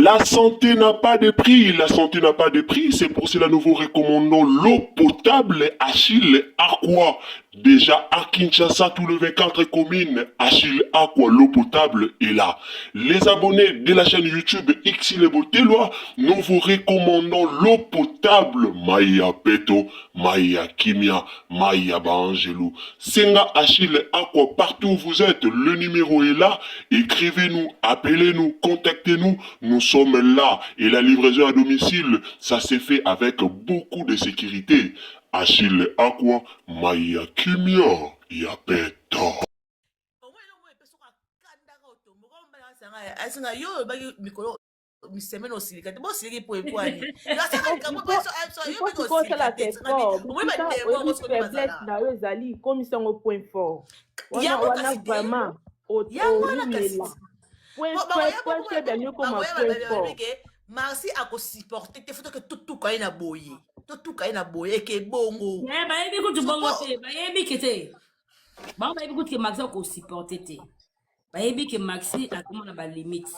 La santé n'a pas de prix, la santé n'a pas de prix, c'est pour cela nous vous recommandons l'eau potable Achille Aqua. Déjà à Kinshasa, tous les 24 communes, Achille Aqua, l'eau potable est là. Les abonnés de la chaîne YouTube Xile Botelwa, nous vous recommandons l'eau potable Maya Peto, Maya Kimia, Maya Baangelou. Senga Achille Aqua, partout où vous êtes, le numéro est là. Écrivez-nous, appelez-nous, contactez-nous. Nous sommes là. Et la livraison à domicile, ça s'est fait avec beaucoup de sécurité. Achille Aqua, Maya Kimia, Yapeto. Asinga yo olobaki mikolo semaine osilika te bosiliki po ekwani faiblesse na yo ezali komisa yango point fort wana wana vraiment owumela point point faible yango ekoma point fort. Marci akosupporte te, fotoke totuka ye na boye, totuka ye na boye eke bongo. Bayebi kutu bongo te, bayebi ke te, bango bayebi kutu ke Maxi akosupporte te, bayebi ke Maxi akoma na balimite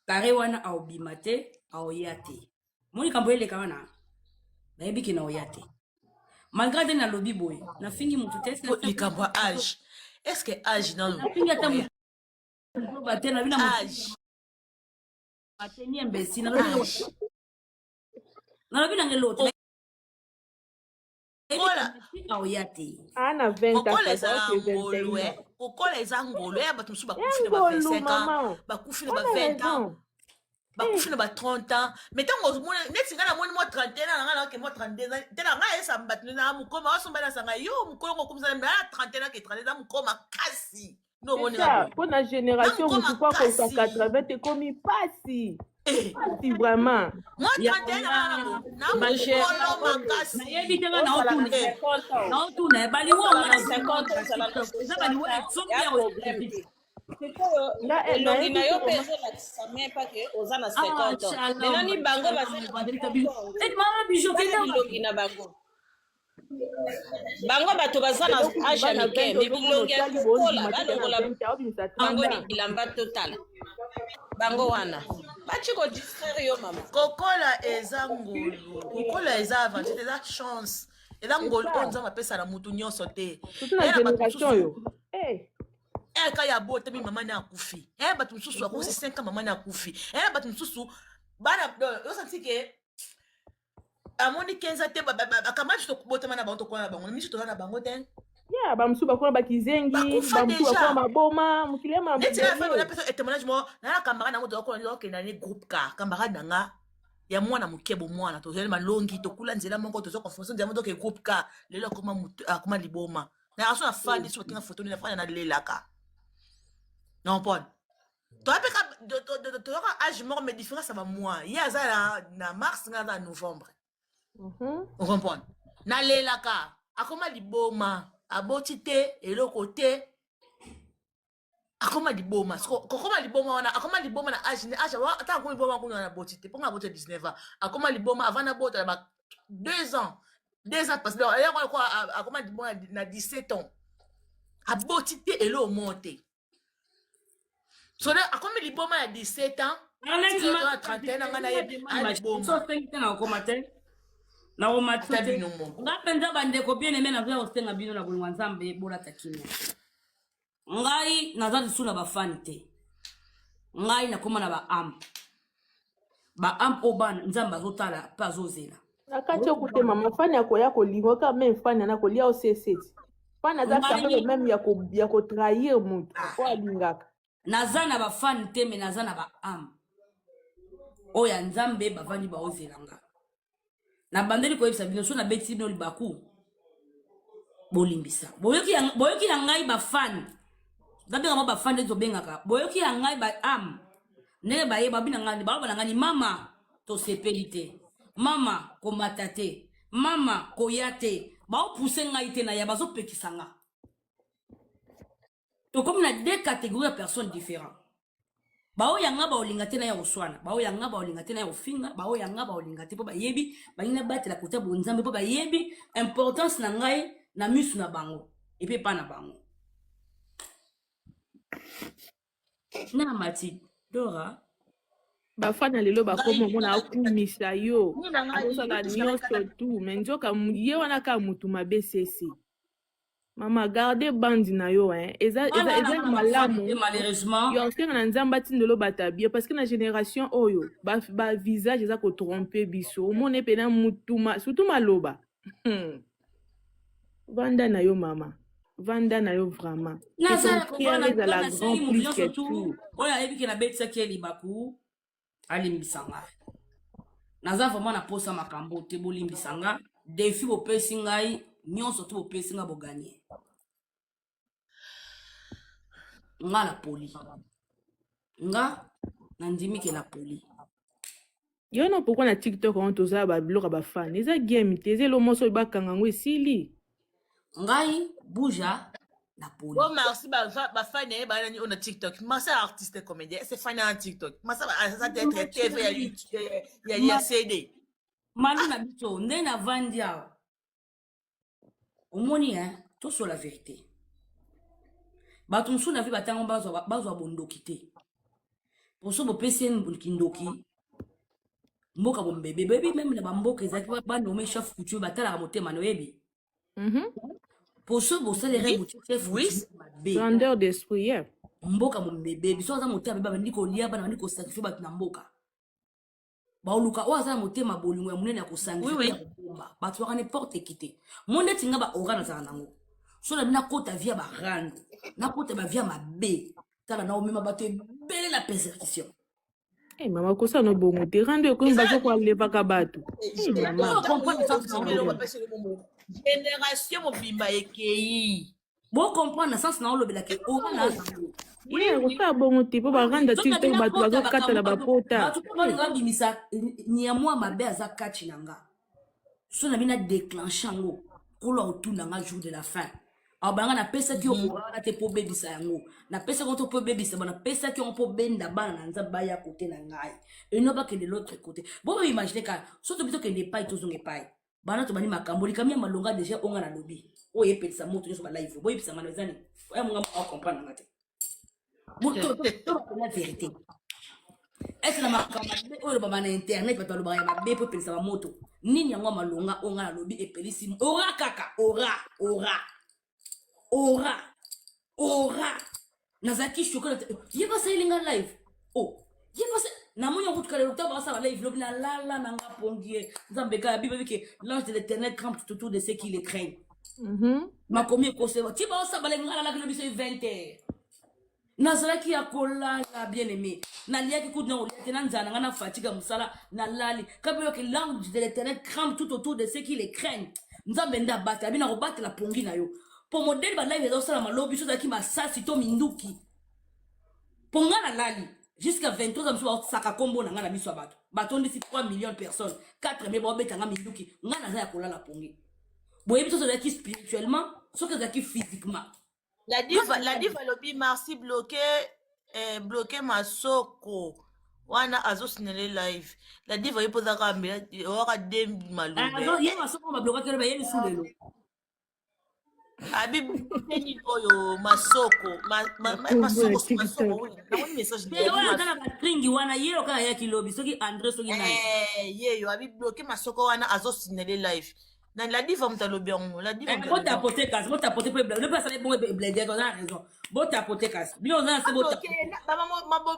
kare wana, aobima te, aoya te. Moni likambo eleka wana, bayebi ke na oya te, malgré nde nalobi boye, nafingi motu te. Likambo ya age, est ce que age nano Nafingi ata motu te, nabi na age ateni imbécile, nalobi nange lote. Kokola. Aoya te. Ana 20. Kokola ezala ngolu e, kokola eza ngolu ya bato mosusu bakufi na ba 25 ans, bakufi na ba 20 ans, bakufi na ba 30 ans. Mais ntango ozomona neti ngai namoni mwa 31 ans na ngai, naoke mwa 32 ans te na ngai, ayesa bato na mokoma osomba nasanga yo mokolo ngo okomisa na 31 ans ke 32 ans mokoma kasi. Mpo na génération motu po akoka 80 ekomi pasi pasi vraiment. Mwa 31 na mokolo makasi. Nayebi te, nga naotuna baliwo eza baliwo soki ya. Sikoyo elongi na yo mpe ezolakisa me pake oza na 50 ans, mais nani bango baza bilongi na bango, bango bato baza na age ya mike, mais bilongi ya kokola. Balongola bango bilamba, totala bango wana bati kodistraire yo mama. Kokola eza ngolu, kokola eza avantage, eza chance, eza ngolu oyo Nzambe apesa na mutu nyonso te. Surtout na génération oyo. Eka ya botami, mama ne akufi. Bato mosusu akosi 5 ans, mama ne akufi. Bato mosusu bana osanti ke amoni 15 te, bakamati tobotama na bango, tokola na bango, miso toza na bango te. Ya bamosusu bakona bakizengi, bamosusu bakona maboma mokili ya. Neti napesa témoignage moko nana camarade nango, tozakola, tozokenda ne groupe car, camarade na nga ya mwana moke, bomwana, tozali malongi, tokula nzela moko, toza confiance nzela moko, toke groupe car. Lelo akoma liboma na aso, nafandi so batinga foto, nafandi, nalelaka na comprendre. Toza toyoka age moko, mais différence ya bamois. Ye aza na mars, nga aza na novembre. Ocomprendre, nalelaka, akoma liboma, aboti te, eloko te, akoma liboma. Kokoma liboma wana, akoma liboma na age age ata akoma liboma kuna na boti te, mponga aboti 19 ans, akoma liboma avant nabota na ba 2 ans, 2 ans parce que akoma liboma na 17 ans, aboti te, eloko moko te. So akomi liboma ya 17 ans, 31 na ngai nayebi aliboma. Nakokoma te, nakoma te. Nga mpenza, bandeko bien aimé, nazoya kosenga bino na bolingo ya Nzambe, bolata kimia. Ngai naza lisusu na bafani te, ngai nakóma na baâme, baâme oyo bana Nzambe azotala mpe azozela. Na kati okute mama, fani akoya kolinga kaka même fani ana kolia oseseti, fani aza capable même ya kotrahir motu oyo alingaka. Naza na bafani te, mais naza na baâme oyo ya Nzambe bavandi baozela nga. Nabandeli koyebisa bino, so nabetisi bino libaku, bolimbisa. Boyoki na ngai bafani, nabenga mo bafani nde tobengaka, boyoki ya ngai baâme ndenge bayeba bina ngai, baloba na ngai: "Mama, tosepeli te, mama, komata te, mama, koya te." Baopuse ngai te na ya, bazopekisa nga. Tokomi na deux catégories ya personnes différents: baoyo yanga baolinga te na ya koswana, baoyo yanga baolinga te na ya kofinga, baoyo yanga baolinga te mpo bayebi balingi nabatela kota bonzambe, mpo bayebi importance na ngai na misu na bango epe epa na bango. Na mati Dora. Bafana lelo bakoma Ngai omona akumisa yo, nini na ngai azosala youtube na ngai nyonso kaka tu, me nzoka ye wana kaka mutu mabe sese. Mama garde bandi na yo hein. Eza Wana eza wana eza bana bafani te malamu. malheureusement. Yo osenga na Nzambe atindelo bato ya bien parce que na génération oyo ba, ba visage eza ko tromper biso. Omona pena mutu ma, surtout maloba. Vanda na yo mama. Vanda na yo vraiment. Que Naza ton ya prière kovanda ezala nga grand nasengi moto plus nyonso que tu tout. oyo ayebi ke nabetisaki ye libaku alimbisa nga. Naza vraiment na posa makambo te, bolimbisa nga. Defi bopesi ngai nyonso tu bopesi nga boganye. Nga na poli. Nga nandimi ke na poli. Yo no pourquoi na TikTok on toza ba biloko ya ba fan. Eza game te, eza eloko moko soki bakanga yango esili. Ngai buja na poli. Bon, merci, ba, ba fan na ye ba nani oyo na TikTok. Merci artiste comédien, c'est fan na TikTok. Merci ba aza théâtre TV ya YouTube ya ya CD. Malu na biso nde navandi awa. Omoni hein, tosola vérité. Bato mosusu na vie batango bazwa bazwa bondoki te. Poso bopesi ye kindoki mboka bombebe boyebi meme na bamboka ezalaki banome chef coutumier batalaka motema na oyebi. Poso bosalera Oui, botie chef oui. coutumier mabe. Grandeur d'esprit, yeah. Mboka mombebe biso aza motema mabe babandi kolia bana bandi kosakrifie bato na mboka. Baoluka oyo aza na motema bolingo ya monene ya kosangisa Oui, mpe ya oui. kobomba bato baka n'importe qui te. Mo ndeti nga ba ora nazala nango so na nakota via barando nakota ba via mabe tala na omema bato ebele na persécution. Hey, mama kosala no bongo te rando ekomi Eza bazo koalevaka bato. Hey, mama. Oyo comprendre sens na olobela. Génération mobimba ekei. Bo comprendre na sens na olobela ke ora na nango. Oui, Yeah, oui. kosala bongo te mpo baranda Soki TikTok bato nakota bazokatala makambo bapota. bato mpo balinga babimisa nyamwa mabe aza kati na nga. So na bina déclenche yango kolo otuna nga jour de la fin. Awa banga napesaki yo ora wana te mpo obebisa yango. Napesaki yango te mpo obebisa ba napesaki yango mpo obenda bana na Nzambe baya kote na ngai. Eno bakende l'autre côté. Bo imagine kaka so tobi tokende epai tozonga epai. Bana tobandi makambo likambo ya malonga deja onga na lobi. Oyo epelisa moto nyonso ba live. Boyebisa nga na eza nini? Oya monga moko comprendre nga te. Moto to la vérité. Est-ce na makambo mabe oyo elobama na internet bato balobaka ya mabe mpo epelisa bamoto nini yango ya malonga oyo ngai nalobi epelisi ora kaka ora ora ora ora nazalaki choke ye basaleli nga live o ye basa namoni yango kutuka lelo ntango basala live lobi nalala na nga pongi ye nzambe kaka bible bike l'ange de l'éternel campe tout autour de ceux qui le craignent. Makomi ekosema ti baosala live nga nalalaki lobi soki 20 heures nazalaki ya kolala bien aimé naliaki kutu na kolia te na nzala na ngai na fatigue ya mosala nalali kabe yoke l'ange de l'éternel campe tout autour de ceux qui le craignent. Nzambe nde abatela bino akobatela pongi na yo po modele ba live ezosalama lobi so ezalaki masasi to minduki po nga nalali jusqu'à 23 ans biso baosaka kombo na nga na miso ya bato batondisi 3 millions de personnes 4 millions baobeta nga minduki nga naza ya kolala pongi boyebi soki ezalaki spirituellement soki ezalaki physiquement. La diva, la diva alobi merci bloqué bloqué masoko wana azosinele live. La diva ye mpo ozaka owaka de maloba. Ye masoko bablokaki loba ye lisu lelo. Abi bloqué nini oyo masoko Makombo ya masoko TikTok. masoko oyo namoni message Te oyo aza na batringi wana ye oyo kaka ayaki lobi soki André soki nani. Ye yo abi bloqué masoko wana azosinele live. Na la diva moto alobi yango, la diva moto alobi yango. Botapote kasi, botapote mpo ebla asala bongo ebledek oza na raison. Botapote kasi bino oza na se botapote.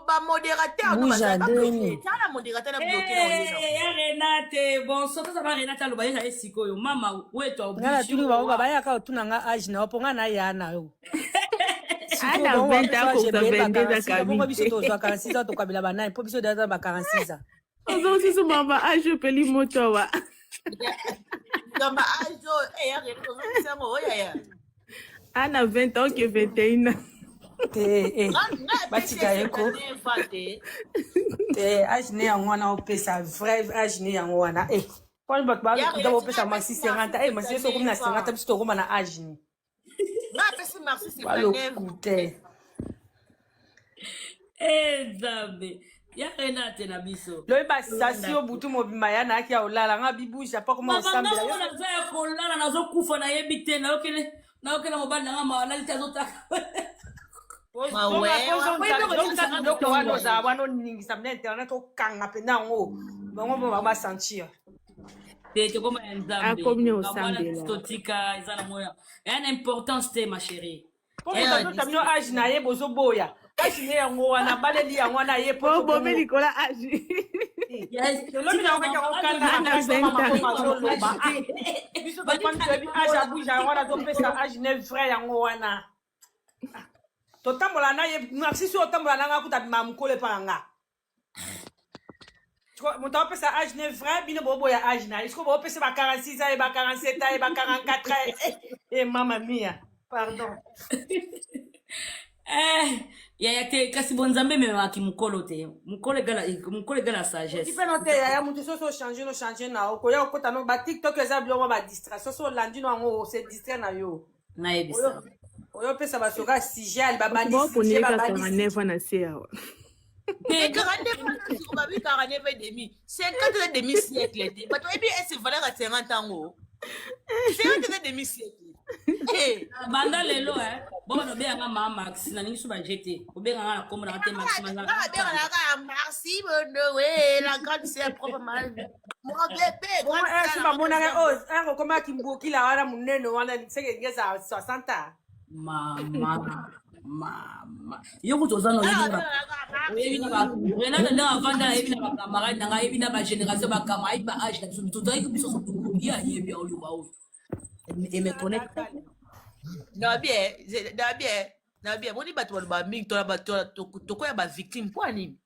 Bamodérateur no Buja bazali babloqué. deni. Tala modérateur na bloqué na oyeba. Ya Renate, bonsoir. Sasa ba Renate aloba ye sikoyo mama wetu Nga natuni bango babayaka otuna nga age na yo mpo nga naya na yo. Sikoyo Ana bango 20 babiso age akoka ebele ba 22 46 ans bongo akabi biso te. tozwa 46 ans tokabela banani mpo biso deja ba 46 ans. Ozosusu mama age opeli moto awa. Gamba age oyo ya Renate ozongisa yango oyo ya. Ana 20 ans ke 21 ans. Te Nga nga epesi batika ye ko 79 ans te. Te age ne yango wana opesa vrai age ne yango wana mpona bato Ya balokuta Renate nga bopesa apesi maxi merci 50 maxi so okomi na 79 50 ans. biso tokóma na age ni Nga apesi merci 79 ans. balokute. Nzambe ya Renate na biso. Loyi basasi yo butu mobimba ya nayaki ya olala nga bibuja mpo koma Mama nga osambela moko yo. naza ya kolala nazokufa nayebi te nayokele nayokela mobali na nga mawa alali te azotaka. Ozongisa biloko wana ozala wana oningisa na internet okanga mpenza yango bango mpo bango basentir te tokoma ya nzambe Akomi Makambo wana osambela. totika eza nango ya na importance te ma chérie. Po moto azota bino age na ye bozoboya age ne yango wana baleli yango wana ye po Bobomi likolo age. Lobi na okaki yango kanda Ana 20 ans. azoloba biso tokwani toyebi age abuja yango wana azopesa age ne vrai yango wana totambola na ye merci si otambola na nga kuta bima mokolo epa na nga moto apesa age ne vrai bino boboya age na ye siko bopesa ba 46 ans ye ba 47 ans ye ba 44 ans e mama mia pardon. Eh, yaya te kasi bonzambe ememaki mokolo te mokolo egala mokolo egala sagesse. Mpe no te yaya motu soki ochange no change na okoya okota no batiktok eza biloko badistraction so olandi no yango ose distrait na yo. Nayebisa oyo opesa basoka sujet babandi Baponeli sujet kaka babandi 49 ans na se awa. Te 49 babi 49 et demi 50 eza demi siècle te bato oyebi ese valeur ya 50 yango 50 eza demi siècle. Eh, banda lelo eh bo bana obenganga mama Maxi nalingi so baje te obenganga na kombo nanga te Maxi. Nga babengaka ya Maxi Bondowe la grande sœur propre mon bébé. Bongo si bamonaka oyo ere okomaki mbokila wana monene wana seke ngeza 60 ans. Mama mama yo kutu oza na oyebi na Renate ndenge avanda ayebi na bacamarade nanga ayebi na bagénération bacamarade ayebi baage na biso tozalaki biso ye ayebi aoloba oyo et me connaît très bien. Na bien na bien na bien boni bato baloba mingi tokoya bavictime mpo ya nini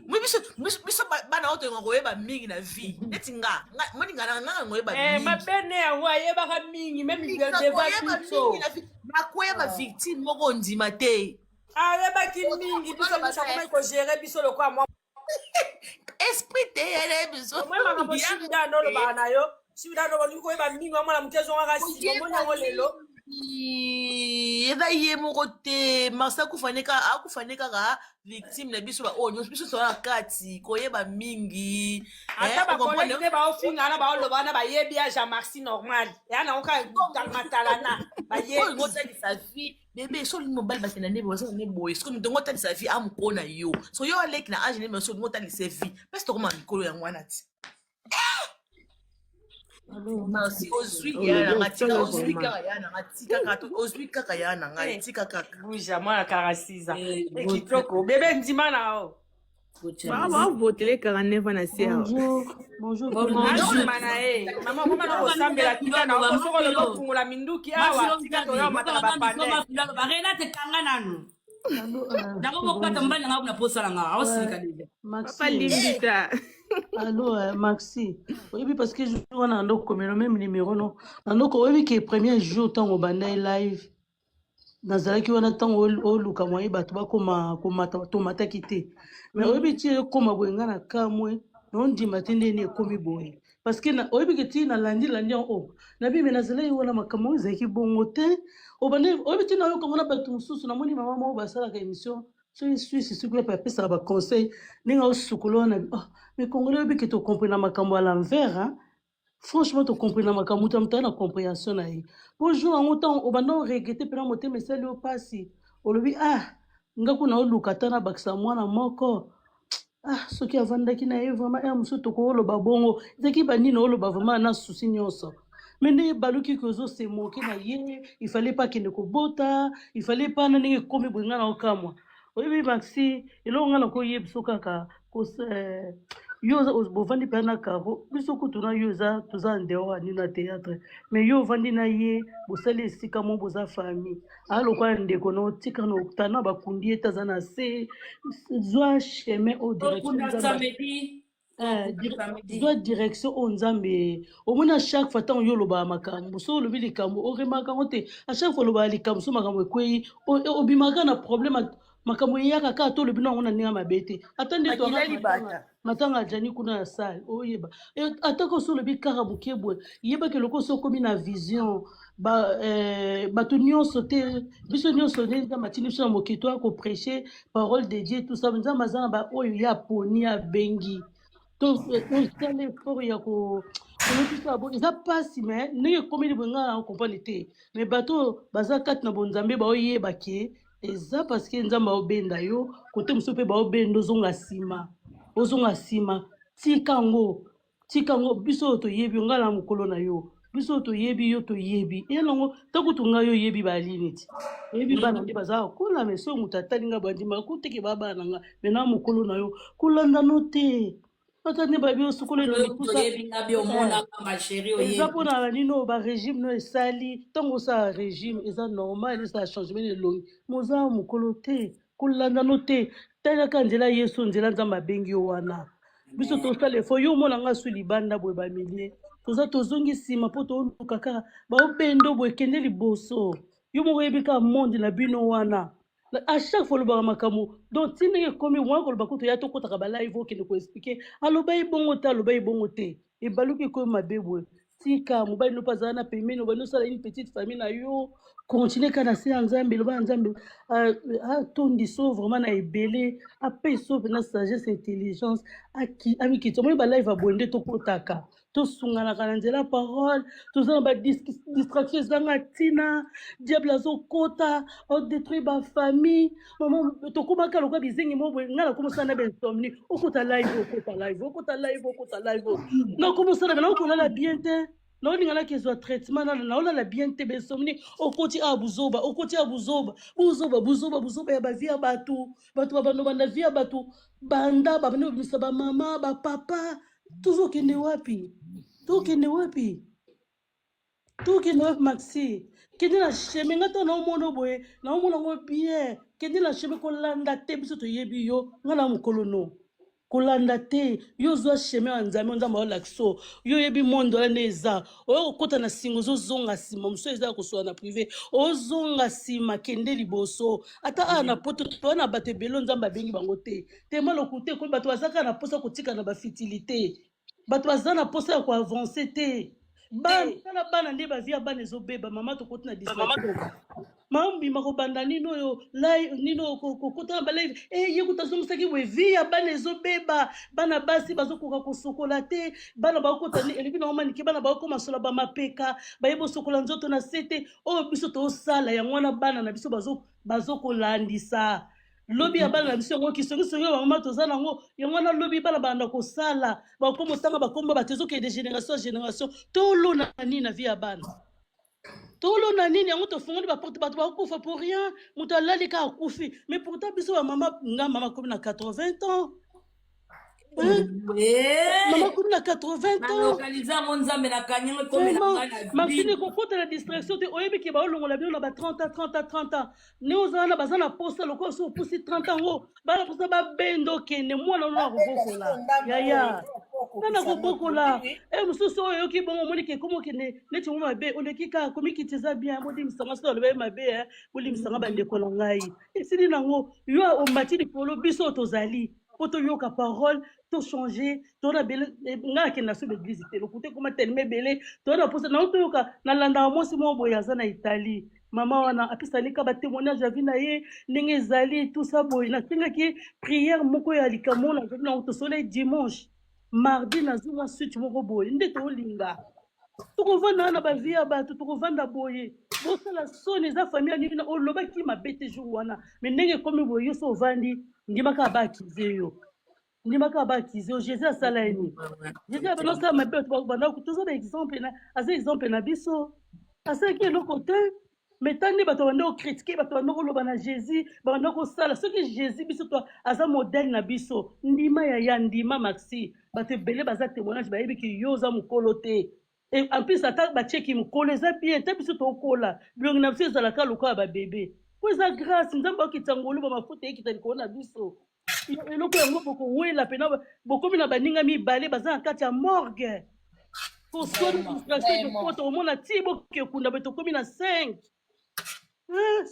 mi biso biso bana oyo tolinga koyeba mingi na vie neti nga moni nga na nga koyeba mingi. Mabene yango ayebaka mingi meme Koyeba deva biso mingi na vie nakoyeba victime moko ondima te. Ayebaki mingi biso biso akomaki kogere biso lokola mwa Esprit te yele biso. Omoi makambo shibida ndo olobaka na yo shibida ndo olingi koyeba mingi wa mwana moke ezongaka nsima omoni yango lelo. Eza ye moko te Marcel akufani kaka akufani kaka victime na biso baoyo nyonso biso toza na kati koyeba mingi. Ata bakolege te baofinga wana baoloba wana bayebi age ya Marci normal eya nango kaka matalana bayebi. Oyo otalisa vie bebe so olingi mobali bakenda nde boye nde boye soki moto ngo otalisa vie amokolo na yo so yo aleki na age nde so olingi otalisa vie mpesi tokoma mikolo yango wana ti Merci ozwi ya na nga tika ozwi kaka ya na nga tika kaka ozwi kaka ya na ngai tika kaka. Buja mwana 46 ans kitoko bebe ndima na yo. Bavotele 49 ans na se awa. Bonjour, bonjour tout le monde. Azuma na ye mama okoma na kosambela tika na yo soki olobi ofungola minduki awa tika toya omata na bapanel. Renate kanga nanu Allô, nango mokata mobali nanga na posa nanga aosilika deja. Papa Maxi, limbisa. allô, Maxi. Oyebi parce que jour wana nando komela même numéro no. Nando ko oyebi que premier jour ntango obanda live nazalaki wana ntango oluka mwaye bato bakoma komata tomataki te mais oyebi ti ekoma boye nga na kamwe naondima te ndeni ekomi boye parce que oyebi ke ti nalandi landi yango o nabi me nazalaki wana makambo oyo ezalaki bongo te obanda oyebi ti nayokango na bato mosusu namoni mama moko basalaka émission soki Suisse soki wapi apesaka baconseil ndenge aosukola wana oh, mais congolais oyebi ke tocomprena makambo à l'envers hein? Franchement tocomprena makambo moto ya moto aza na compréhension na ye po jour yango ntango obanda oregrete mpena motema esali yo mpasi olobi ah nga kuna oluka ata nabakisa mwana moko ah soki avandaki na ye vraiment heure mosusu tokoloba bongo ezalaki banini oloba vraiment na susi nyonso me ndenge baluki kozose moke na ye il fallait pas akende kobota il fallait pas na ndenge ekomi boye nga na okamwa oyebi Maxi eloko nga nakoyeba biso kaka yo bovandi mpe na Caro biso kutu na yo eza toza en dehors ya nino ya théâtre mais yo ovandi na ye bosali esika mo boza famille aya lokola ndeko na otika na otana bakundi ye te aza na se zwa chemin oyo direction okunda Nzambe samedi. Eh, zwa direction oyo Nzambe omoni à chaque fois ntango yo olobaka makambo so olobi likambo oremaka yango te à chaque fois olobaka likambo so makambo ekwei obimaka na problème makambo eyaka kaka to olobi nango na ndenge ya mabe te ata nde Makila toyaka libata. Matanga ajani kuna ya sale oyeba atako so olobi kaka moke boye yebaki eloko so okomi na vision ba, bato nyonso te biso nyonso nde Nzambe atindi biso na mokili toya koprêche parole de Dieu tout ça Nzambe aza na baoyo ye aponi abengi tosala effort ya kolobisa bo eza mpasi me ndenge ekomeli boye ngai na comprendre te me bato oyo baza kati na bonzambe baoyeba ke. Eza parce que Nzambe aobenda yo, kote mosusu mpe baobenda ozonga nsima, ozonga nsima. Tika yango, tika yango. Biso oyo toyebi yo, ngai na mokolo na yo, biso oyo toyebi yo, toyebi eya nango. Ntango kutu ngai oyebi balini ti oyebi bana nde baza kokola, me soki moto atali ngai bandima kuteke ba bana na ngai, me na mokolo na yo kolanda no te. Ata nde babi osukola elongi pusa eza mpona banini oyo barégime no esali. Ntango osala régime eza normal, esala changement na elongi, moza mokolo te, kolanda no te. Talaka nzela Yesu, nzela Nzambe abengi yo wana. Biso tosala efo yo omona nga su libanda boye, bamilie toza tozongi nsima mpo toluka kaka baobendo boye. Kende liboso, yo moko oyebi kaka monde na bino wana. À chaque fois olobaka makambo, donc ti ndenge ekomi mwa koloba kutu ya tokotaka balive, okende koexpliquer aloba ye bongo te, aloba ye bongo te, ebaluki ekomi mabe boye. Tika mobali no mpe azala na pembeni, obandi osala une petite famille na yo, continue kaka na se ya Nzambe. Loba ya Nzambe atondi so vraiment na ebele, apesi so mpena sagesse, intelligence, amikiti. Omoni balive aboye nde tokotaka, tosunganaka na nzela parole. Toza na badistraction ezanga ntina, diable azokota, odétruire bafamille. Mama, tokomaka lokola bizengi mo boye. Ngai nakomosala na bainsomnie, okota live, okota live, okota live, okota live, nakomosala me naokolala bien te, naolinga nakezwa traitement nana, naolala bien te, bainsomnie. Okoti a buzoba, okoti a buzoba, buzoba, buzoba, buzoba ya bavie ya bato. Bato babando banda vie ya bato, banda babandi kobimisa bamama, bapapa. Tozokende wapi? Tokende wapi? Tokende wapi? Maxi, kende na chemin. Nga ntango naomona boye, naomona yango bien. Kende na chemin, kolanda te. Biso toyebi yo, nga na mokolo no kolanda te. Yo ozwa chemin ya Nzambe, Nzambe aolakisa yo. Oyebi monde wana nde eza oyo kokɔta na singa, ozozonga nsima. Mosusu eza ya kosola na privé, ozonga nsima. Kende liboso. Ata awa na Poto, toa na bato ebele Nzambe abengi bango te. Tema lokuta ekomi, bato baza kaka na mposa kotika na bafutilité, bato baza na mposa ya koavancer te. Bana, tala bana nde bavie ya bana ezobeba. Mama, tokoti na distraction. Mama, mbima kobanda nini oyo live, nini oyo kokota na balive e ye kuta azongisaki boye. Vie ya bana ezobeba, bana basi bazokoka kosokola te, bana bakokota elobi nango manike, bana bakokoma sola bamapeka, bayebi osokola nzoto na se te. Oyo biso tosala yango wana, bana na biso bazokolandisa lobi ya bana na biso yango. Kisongisongi oyo bamama toza nango yango wana, lobi bana banda kosala, bakoma otanga bakomba bato, ezokende génération ya génération. Tolona nini na vie ya bana? Tolona nini? Yango tofungoli baporte, bato bakufa pour rien. Moto alali kaka, akufi. Mais pourtant biso bamama, nga mama komi na 80 ans. Mama komi na 80 ans. Nalokaliza yango, Nzambe, nakangi yango, ekomela ngai na Maxine, kokota na distraction te. Oyebi ke baolongola bino na ba 30 ans, 30 ans, 30 ans nde oza wana. Baza na posa lokola so opusi 30 ans ngo, bana posa babenda, okende mwana ono akobokola yaya nana kobokola e mosusu oyo oyoki bongo, omoni ke komi okende neti ngo mabe, oleki kaka komikiti. Eza bien, bolimbisanga soki aloba ye mabe, bolimbisanga bandeko na ngai. Esili nango, yo omati likolo, biso oyo tozali mpo toyoka parole, tochange. Tona ebele, ngai nakende na so baeglise te, lokuta ekoma telema ebele. Tona mposa nango toyoka. Nalandaka mwasi moko boye aza na Italie. Mama wana apesani ka batémoignage ya vie na ye ndenge ezali tusa boye. Nasengaki prière moko ya likambo oyo nazali nango. Tosole dimanche, mardi nazwi mwa suite moko boye. Nde tolinga tokovanda na bavie ya bato, tokovanda boye, bosala soni. Eza famille ya nini? Olobaki mabe te jour wana, me ndenge ekomi boye, yo so ovandi, ndimaka baakize yo, ndimaka baakize yo. Jésus asala ye nini? Jésus abanda osala mabe, bato banda toza baexemple na aza exemple na biso. Asalaki eloko te, me tandi bato banda kocritiquer, bato banda koloba na Jésus, banda kosala soki Jésus. Biso to aza modèle na biso. Ndima yaya, ndima Maxi. Bato ebele baza témoignage, bayebi ke yo oza mokolo te. Et en plus, ata batieki mokolo eza bien te, biso tokola, bilongi na biso ezalaka lokola babebe, po eza grâce. Nzambe akitisa ngolu, bamafuta ekita likolo na biso. Eloko yango bokowela mpena, bokomi na baninga mibale baza na kati ya morgue. Kosoni distraction ekokota, omona ti boke kunda boye, tokomi na 5.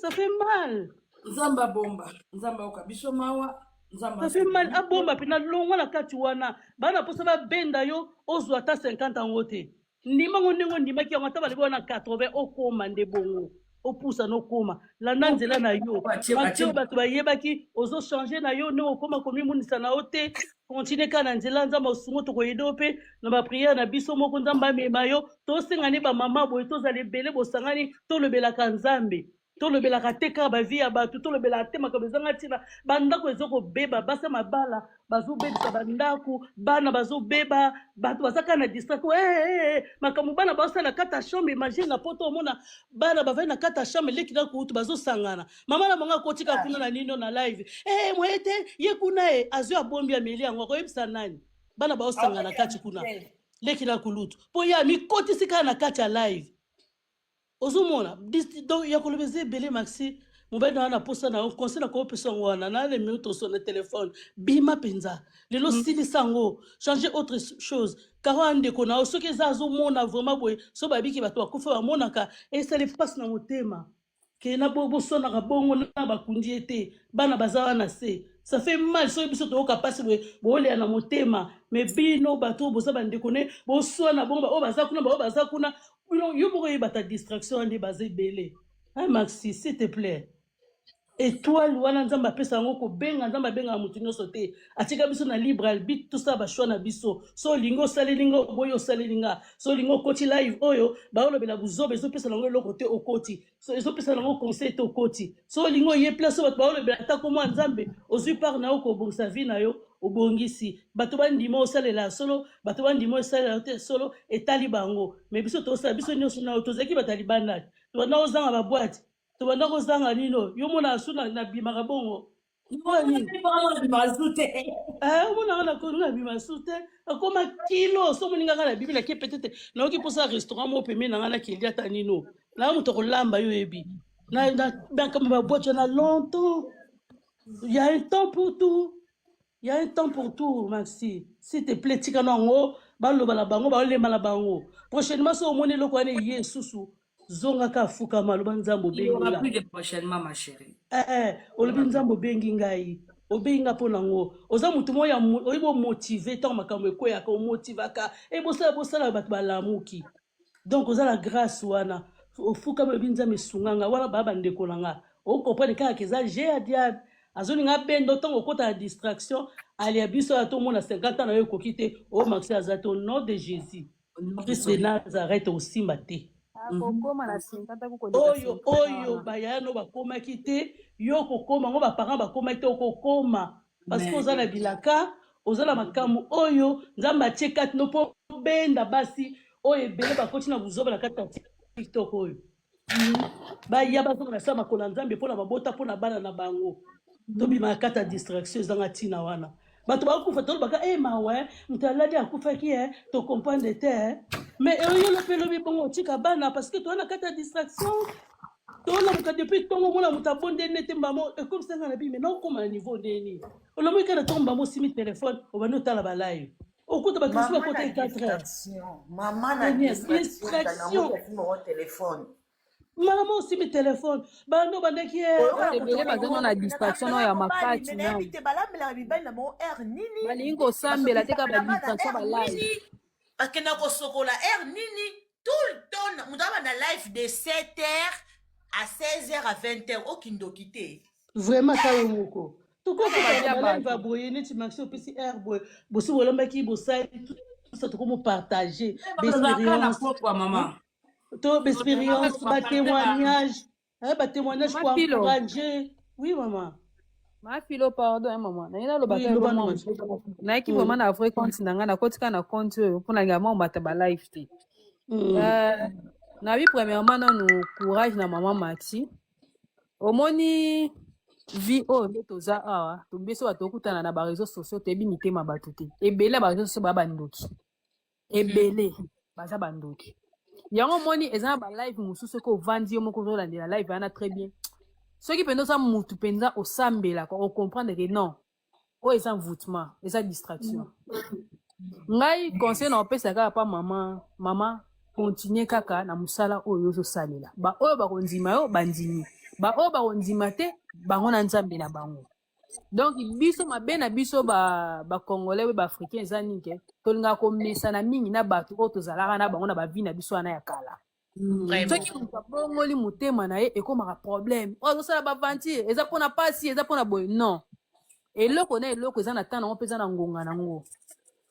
Ça fait mal. Nzambe abomba, Nzambe ayoka biso mawa, Nzambe Ça fait mal. Abomba mpena, longwa na kati wana. Bana mposa babenda yo, ozwa ata 50 yango te. Ndima ngo ndenge ondimaki yango, ata balobi wana 80, okóma nde bongo, opusa nokóma. Landa nzela na yo, matio. Bato bayebaki ozochange na yo ndenge okóma komimonisa na yo te. Continue kaka na nzela. Nzambe osungo, tokoyede yo mpe na baprière na biso moko. Nzambe amema yo. Tosengani bamama boye, tozala ebele, bosangani, tolobelaka Nzambe. Tolobelaka te kaka bavie ya bato, tolobelaka te makambo ezanga ntina. Bandako eza kobeba, basi ya mabala bazobebisa bandako, bana bazobeba, bato baza kaka na distraction. Hey, eh, hey, eh, hey. Makambo bana bazosala na kati ya chambre, imagine na poto omona bana bavandi na kati ya chambre, leki na kutu bazosangana. Mama na bango akotika kuna na nino na live. Eh, hey, moye te, ye kuna ye azwi abombi ameli yango, akoyebisa nani? Bana bazosangana kati kuna. Leki na kulutu. Po ye amikotisi kaka na kati ya live. Ozomona donc ya koloba eza ebele maxi mobali na wana posa na yo conseil na kopesa yango wana na le toso na telefone bima mpenza lelo silisa yango changer autre chose karo ya ndeko na yo soki eza azomona vraiment boye so babiki bato bakufa bamonaka esali mpasi na motema ke na boswanaka bongo na bakundi ye te bana baza wana se ça fait mal soki biso toyoka mpasi boye boolea na motema me bino bato oyo boza bandeko ne boswana bongo baoyo baza kuna baoyo baza kuna bino yo moko oyeba ta distraction wana nde baza ebele hein maxi s'il te plaît étoile wana nzambe apesa yango kobenga nzambe abengaka moto nyonso te atika biso na libre arbitre tosala bachoix na biso so olingi osaleli nga oboyi osaleli nga so olingi okoti live oyo baolobela buzoba ezopesa nango eloko te okoti so ezopesa nango conseil te okoti so olingi oye place oyo bato baolobela ata komwa ya nzambe ozwi part na yo kobongisa vie na yo obongisi bato bandima osalela ya solo bato bandima osalela yo te ya solo etali bango me biso tosala biso nyonso na yo tozalaki bato ya libanda tobanda kozanga babwate tobanda kozanga nino yo mona su nabimaka bongo mpo nini omonaka na kono nabima su te akoma kilo so omoni ngaka nabimi nake peut-être nayoki mposa ya restaurant moko pembeni na ngai nakeli ata nino naa moto akolamba yo oyebi makambo babwati wana longtemps il y a un temps pour tout Il y a un temps pour tout, Maxi. S'il te plaît, tika na yango, baloba na bango, baolemba na bango. Prochainement, so omoni eloko wana eye susu, zonga ka fukama, loba Nzambe Il y obengi aura nga. plus de prochainement, ma chérie. Eh, eh, olobi Nzambe obengi ngai. Obengi nga mpo nango. Oza motu moko ya oyebi omotive ntango makambo ekweyaka, omotivaka. E bosala bosala bato balamuki. Donc oza na grâce wana. Ofukami olobi Nzambe sunga nga wana baa bandeko na nga. Okomprendre kaka ke eza jeu ya diable. Azolinga abenda ntango okota na distraction alia biso ya tomona 50 ans na yo ekoki te o maxi aza te au nom de Jésus. Au nom de Christ de son Nazareth osimba te. Akokoma na 50 ako koleka Oyo 50 oyo wana. bayaya no bakomaki te yo okokoma ngo baparent bakomaki te okokoma parce que oza na Amen. bilaka oza na makambo oyo nzambe atie kati no mpo obenda basi oyo ebele bakoti na buzoba na kati ya tiktok oyo baya bazonga na sa makolo ya nzambe mpo na babota mpo na bana na bango tobima na kati ya distraction ezanga ntina wana bato bakufa tolobaka e mawa eh, moto alali akufaki e tocomprendre te eh. mais oyolo mpe elobi bongo otika bana parce que toza na kati ya distraction tolamuka depuis ntongo omona moto abondeli nete mbamo ekomisa nga na bime naokoma na niveau ndeni olomoki kaka na ntongo mbamo osimi telefone obandi otala balive okuta bato mosusu Mama bakota na ye 4 heures distraction. Mama na Daniel, distraction. distraction Nalamuki asimba wa telefone. mama osimi telefone bando obandaki ye Oyoka Bato moto ebele baza moko nano na distraction oyo ya mobali makasi me nayebi nano. te balambelaka mibali na bango heure nini Balingi kosambela te kaka basokisaka ba na bana distraction ba heure live. nini bakenda kosokola heure nini tout le temps moto abanda live de 7 heures à 16 heures à 20 heures okindoki te vraiment ata yo moko Kaka tokokutana bavia na balive bato. ya boye neti maxi opesi heure boye bosi bolambaki bosali tout ça tokomopartage Bazalaka na baexpérience pokwa mama. to baexpérience Tozalaka kopartage ba batémoignage batémoignage Mama Philo. koencourage oui mama Ma Philo, pardon, hein, maman. Naye naloba oui kaka loba eloko mwa noma moke. Nayaki vraiment na vrai compte na ngai, nakoti kaka na compte oyo mpo nalinga mwa omata ba live te. Nabi premièrement nanu courage na maman Maxi. Omoni vie oyo nde toza awa, to biso bato tokutana na ba réseaux sociaux toyebi mitema bato te. Ebele ya ba réseaux sociaux baya bandoki. Ebele baza bandoki. Yango omoni eza na ba live mosusu soki ovandi yo moko ozolandela live wana très bien. Soki mpenza oza mutu mpenza osambelaka ocomprendre que non oyo eza envoûtement eza distraction ngai conseil na opesa kaka pa mama mama continue kaka na mosala oyo ozosalela baoyo bakondima yo bandimi baoyo bakondima te bango na nzambe na bango donc biso mabe na biso bacongolais ba oyo baafricain eza nini ke tolingaka komesana mingi na bato oyo tozalaka na bango na bavi na biso wana ya kala soki moto abongoli motema na ye ekomaka problème oyo azosala baventure eza mpona pasi eza mpona boye non eloko na eloko eza na temps nango mpe eza na ngonga nango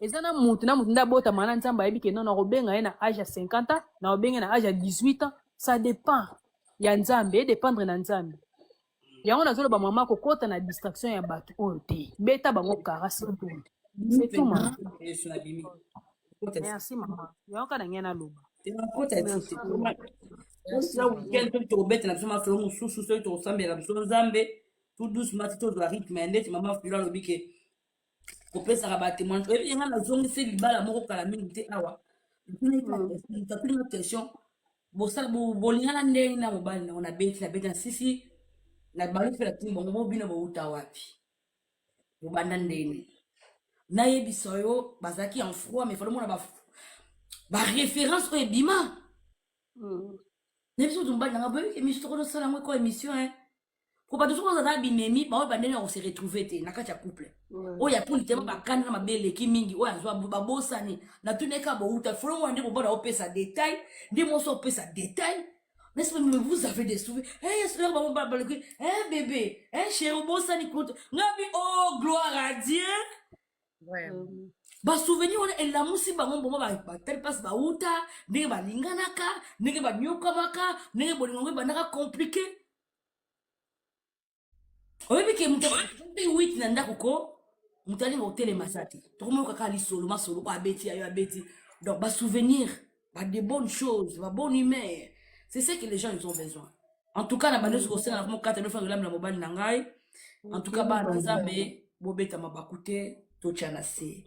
eza na mutu na mutu nde abotama na nzambe ayebi ke non nakobenga ye na age ya 50 ans nakobenga ye na age ya 18 ans ça dépend. Ya Nzambe, e dépendre na Nzambe. Yango nazoloba mama kokota na distraction ya bato oyo te. Beta bango kara c'est tout. C'est tout mama. Yesu nabimi. Kota ti. Merci mama. Yango kaka na ngai naloba. Te nakota ti Merci. te. Na weekend soki tokobetela biso masolo mosusu soki tokosambela biso Nzambe tout doucement ti tozwa rythme ya ndeti mama Filo alobi ke kopesaka ba témoignage. Oyebi nga nazongisi libala moko kala mingi te awa. Natuni nga question bosala bolingana ndenge na mobali nango nabeti nabeti na sisi na baluki mpe natuni bango bo bino bowuta wapi bobanda ndenge nayebisa yo bazalaki en froid mais fallait omona ba ba référence oyo ebima na biso mobali nanga boyebi émission tokonosala yango eko émission hein po bato soki ozala binemi baoyo bandenge ya kose retrouver te na kati ya couple oyo ya poli tema bakanda na mabe eleki mingi oyo azwa babosani natuni eka bouta folongo wana nde mobali aopesa détail nde mwasi opesa détail n'est-ce pas? Mais vous avez des souvenirs. Eh, hey, bango baloki, eh bébé, eh chéri, obosani kutu. Ngabi, oh gloire à Dieu. Vraiment. Basouvenir wana elamusi bango mboma batali mpasi bauta ndenge balinganaka ndenge banyokamaka ndenge bolingo yango ebandaka compliqué. Oyebi ke moto mpe witi na ndako ko moto alinga kotelema aza te, tokomoyoka kaka lisolo masolo oyo abeti yayo abeti. Donc basouvenir ba de bonnes choses, ba bonne humeur, c'est ce que les gens ils ont besoin. En tout cas na bando kosenga na komokata bino fana kolamela mobali na ngai. En tout cas bana na Nzambe, bobeta mabaku te, totya na se,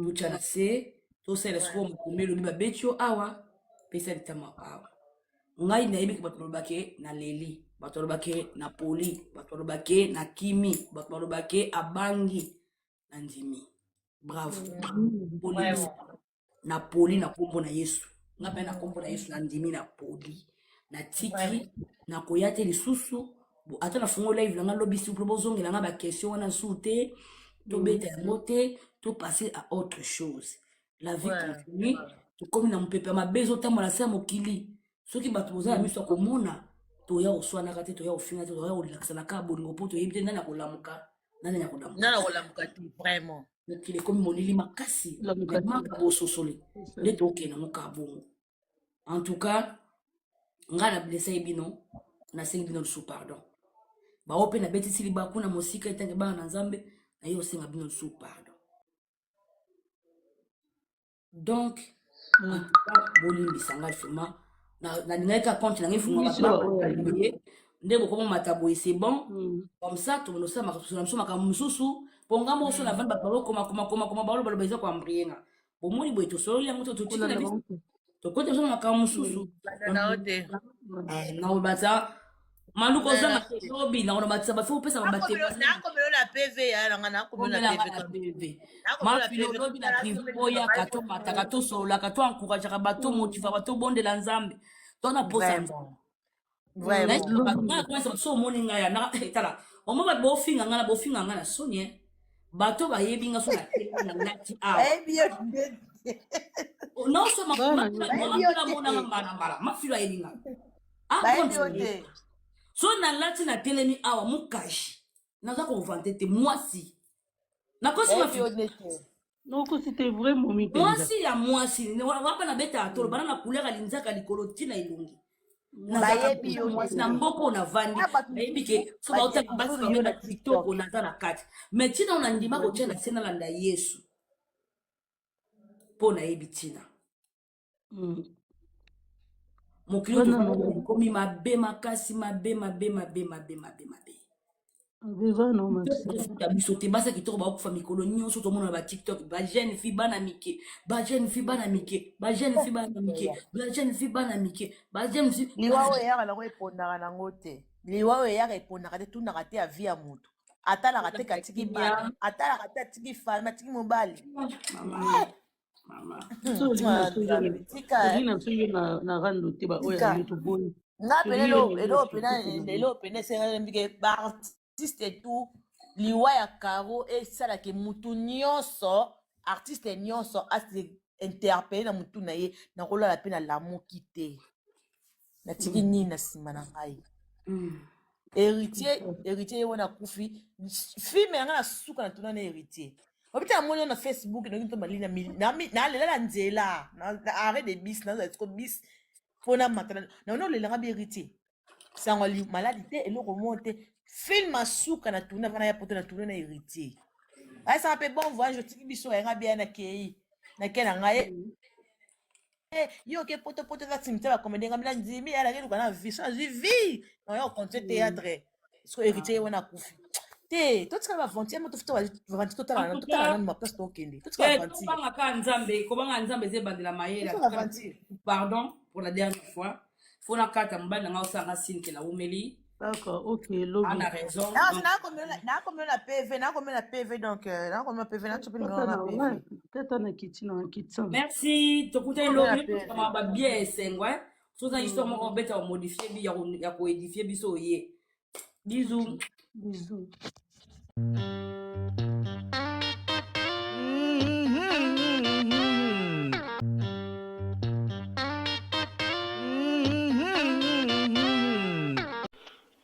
totya na se, tosalela sikoyo mokomi elobi babeti yo awa, pesa litama awa. Ngai nayebi ke bato balobake naleli, bato balobake na poli, bato balobake na kimi, bato balobake abangi na ndimi. Bravo. Bolimbisa na poli na nkombo na Yesu. Nga mpe na nkombo na Yesu na ndimi na poli natiki nakoya te lisusu. Ata nafungoli live na nga lobi, s'il vous plaît, bozongela nga baquestion wana su te, tobeta yango te, topasser à autre chose. La vie continue. Tokomi na mopepe ya mabe ezotambola se ya mokili. Soki bato boza na miso ya komona, toya koswanaka te, toya kofinga te, toya kolakisana kaka bolingo, mpo toyebi te nani akolamuka, nani akolamuka. Nani akolamuka te, vraiment. Mokili ekomi molili makasi. Lamuka te. Maka bososoli nde tokende yango kaka bongo. En tout cas ngai na blessé bino, nasengi bino lisusu pardon. Bao mpe nabetisi libaku na mosika etange bana na Nzambe, naye osenga bino lisusu pardon. Donc en tout cas bolimbisa ngai vraiment. Nalingaki ka compte na ngai efungwa Biso oyo ayebi. boye nde bokomomata boye, c'est bon. Comme ça tonosala na biso makambo mosusu, mpo nga moko so na vandi, bato balokoma koma koma koma, balobaloba eza koambrie nga. Bomoni boye tosololi yango to totiki na Kolanda biso bango te. tokoti biso na makambo mosusu. Banda na yo te. Nakobatisa maluku ozanga te lobi, nakobatisa bafo opesa batémoignage. Nakomelo na PV ya nanga, nakomelo na omelanga PV. na PV. Nakomelo na Mafilo PV. lobi na privé, boyaka tomataka, tosololaka, toencourageaka bato, motivaka bato, tobondela Nzambe to na posa Nzambe. Vraiment. So omoni ngai ya tala omo bato bofinga ngai na bofinga ngai na soni eh. Bato bayebi nga so natelemi na lati awa. Bayebi yo te. Nyonso. Bana nyonso. Bayebi yo Mafilo amonanga te. mbala mbala, mafilo ayebi ngai. Bayebi yo te. So nalati natelemi awa mokashi, naza kovanter te mwasi nakosi. Bayebi yo Mafilo te. Noko, c'était vrai momi mpenza. Mwasi ya mwasi wapa nabetaka tolo bana na couleur alinzaka likolo ntina elongi. Bayebi yo Nazalaka na te. mboka oyo navandi, Na bato nayebi ke so baotaka basi badécouvrir yo na babeta kitoko TikTok. naza na kati, mais ntina oyo nandima kotia na se nalanda Yesu mpo nayebi ntina. Mokili oyo Bana tozali na ekomi mabe makasi, mabe mabe mabe mabe mabe mabe. Viva no Maxi. Tofuta biso te. Basi ya kitoko bakokufa mikolo nyonso. Tomona na baTikTok bajeune fille bana mike, bajeune fille bana mike, bajeune fille bana mike, bajeune fille bana mike, bajeune fille Liwa bana oyo eyaka nango epondaka nango te. Liwa oyo eyaka epondaka te, tunaka te ya vie ya motu, atalaka te katiki bana, atalaka te atiki famille, atiki mobali. Mama, mama. Biso olingi na biso yo Nzambe, tika. Tolingi na biso yo na rando te, baoyo Tika. ya yo toboyi. Nga pene Tolingi yo elo na elo pena nyonso. elo pene esengeli mbike baartiste tout. Liwa ya Caro esalaki mutu nyonso, artiste nyonso ase interpellé na mutu na ye. Nakolala mpe nalamuki te, natiki nini na nsima na ngai? Héritier, Héritier ye wana akufi. Film yanga na suka na tuna na Héritier obita, namoni yo na Facebook, noki to malili nalela na nzela na arrêt de bus, nazala siko bus. Mpo namata na olelanga bi héritier sango maladi te, eloko moko te. Film asuka na tourne avana ya poto, na tourne na héritier. Ayesanga mpe bon voyage, otiki biso yanga bia, nakei nake na ngai. Yo oke poto, poto eza cimetière bacomédien. Ngai na ndimi alaki luka na vie, so nazwi vie naoya kocontinue théâtre. So héritier ye wana akufi te, totikala baventure mo, tofuta totala nanu maplace tokende, totikala aventure. Tobangaka Nzambe, kobanga Nzambe eza ebandela mayele. Totikala aventure. Pardon pour la dernière fois, fo nakata. Mobali na nga osalanga signe ke naumeli. D'accord, ok, lobi. Ana raison. Nakomela na PV, nakomela na PV, donc nakomela PV, nacope numéro na PV. Tata na kiti na kitisa. Merci, tokutani lobi. Tokama babia esengo. Soza histoire moko obeta, omodifie bi ya koédifie biso. Oye, bisous. Bisous.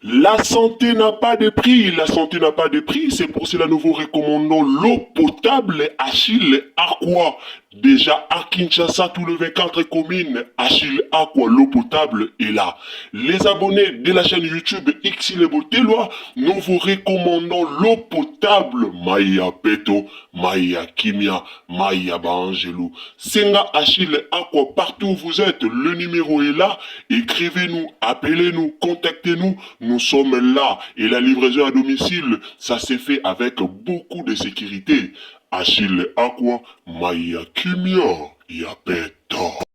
La santé n'a pas de prix, la santé n'a pas de prix, c'est pour cela nous vous recommandons l'eau potable Achille Aqua. Déjà à Kinshasa, tout le 24 communes, Achille Aqua, l'eau potable est là. Les abonnés de la chaîne YouTube Xile Boteloi, nous vous recommandons l'eau potable Maya Peto, Maya Kimia, Maya Baangelou. Senga Achille Aqua, partout où vous êtes, le numéro est là. Écrivez-nous, appelez-nous, contactez-nous. Nous sommes là. Et la livraison à domicile, ça s'est fait avec beaucoup de sécurité. Achille Aqua, Maya Kimia, Yapeto.